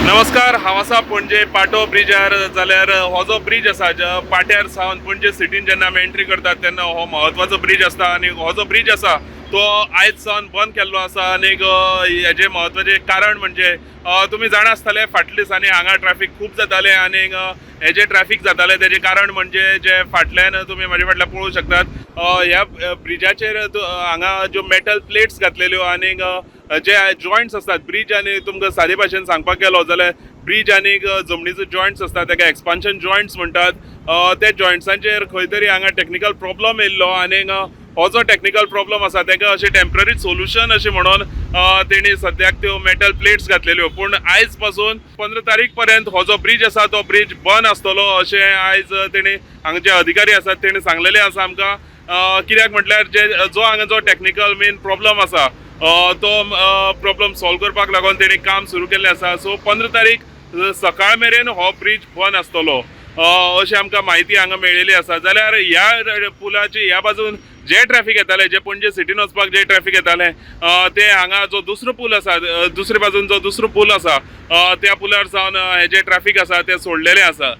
नमस्कार, हांव आसा पणजे पाटो ब्रिजार. जाल्यार हो जो ब्रीज आसा पाट्यार सावन पणजे सिटीन जेन्ना आमी एंट्री करतात तेन्ना हो म्हत्वाचो ब्रीज आसता आनी हो जो ब्रीज आसा तो आयज सावन बंद केल्लो आसा. आनी हेजें म्हत्वाचें कारण म्हणजे तुमी जाणा आसतले फाटल्या दिसांनी हांगा ट्रॅफिक खूब जातालें आनी हेजें ट्रॅफिक जातालें तेजें कारण म्हणजे जे फाटल्यान तुमी म्हाजे फाटल्यान पळोवंक शकतात, ह्या ब्रिजाचेर हांगा ज्यो मेटल प्लेट्स घातलेल्यो आनी जे जॉयंट्स आसतात ब्रीज, आनी तुमकां सादे भाशेन सांगपाक गेलो जाल्यार ब्रीज आनी जमनीचो जॉयंट्स आसता ताका एक्सपान्शन जॉयंट्स म्हणटात. त्या जॉयंट्सांचेर खंय तरी हांगा टॅक्निकल प्रॉब्लम येयल्लो आनी हो जो टॅक्निकल प्रॉब्लम आसा ताका अशें टेम्पररी सोल्युशन अशें म्हणून तेणी सद्याक त्यो मेटल प्लेट्स घातलेल्यो. पूण आयज पासून 15 तारीख पर्यंत हो जो ब्रीज आसा तो ब्रीज बंद आसतलो अशें आयज तेणी हांगाचे अधिकारी आसात तेणी सांगलेलें आसा आमकां. कित्याक म्हटल्यार जे जो हांगा जो टॅक्निकल मेन प्रॉब्लम आसा तो प्रॉब्लम सॉल्व करपाक लागून तेणी काम सुरू केल्लें आसा. सो 15 तारीख सकाळ मेरेन हो ब्रीज बंद आसतलो अशें आमकां म्हायती हांगा मेळिल्ली आसा. जाल्यार ह्या पुलाची ह्या बाजून जे ट्रॅफिक येतालें, जे पणजे सिटीन वचपाक जे ट्रॅफिक येतालें ते हांगा जो दुसरो पूल आसा, दुसरे बाजून जो दुसरो पूल आसा त्या पुलार सावन हे जे ट्रॅफिक आसा ते सोडलेलें आसा.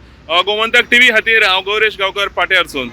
गोमंतक टीव्ही खातीर हांव गौरेश गांवकर, पाट्यारसून.